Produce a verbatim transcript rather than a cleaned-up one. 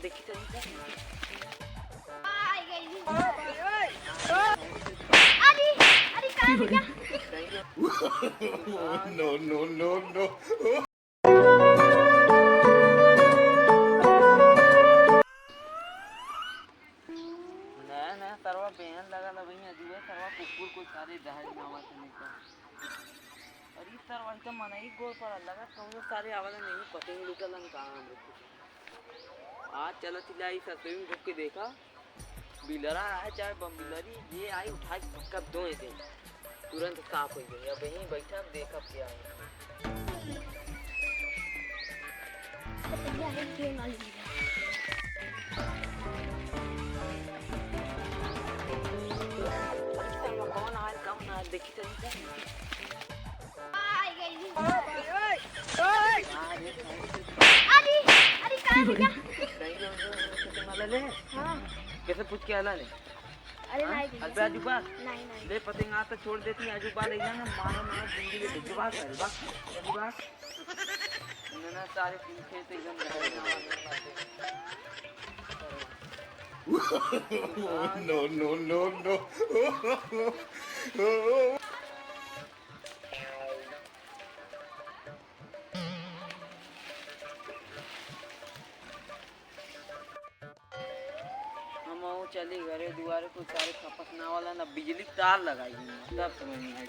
अरे, अरे, का हो गया? No, no, no, no। नया, नया सरवा बेहन लगा ला भैया, जुए सरवा कुकुर को सारे दहाई मावा से निकल। अरे सरवा तो मनई गोड़ पर लगा, कौनो सारे आवाज नहीं, पतंग लुटल हम कहाँ हम लोग। आज चलत ही लाई ससुरी में घुस के देखा, बिलरा है चाहे बम बिलरी, ये आई उठा के पक्का दो दे, तुरंत साफ हो जाए। अब यहीं बैठा, देखब क्या है। कौन आयल, कौन आयल, देखी तो नहीं। अरे, अरे, का हो गया? हाँ। कैसे पूछ के आला ले? अरे, हाँ? नहीं, नहीं। अबे आजू बा? नहीं, नहीं। ले पतंग आ तो छोड़ देती, आजू बा ले जाना, मारा, मारा, जिंदगी में जुबान कर, बा, जुबान। इन्होंने सारे पीछे से एकदम डर गया। No, no, no, no। हम वो चली घरे दुआरे, कोई सारे खपत ना वाला ना बिजली तार लगाई, तब समझ में आई।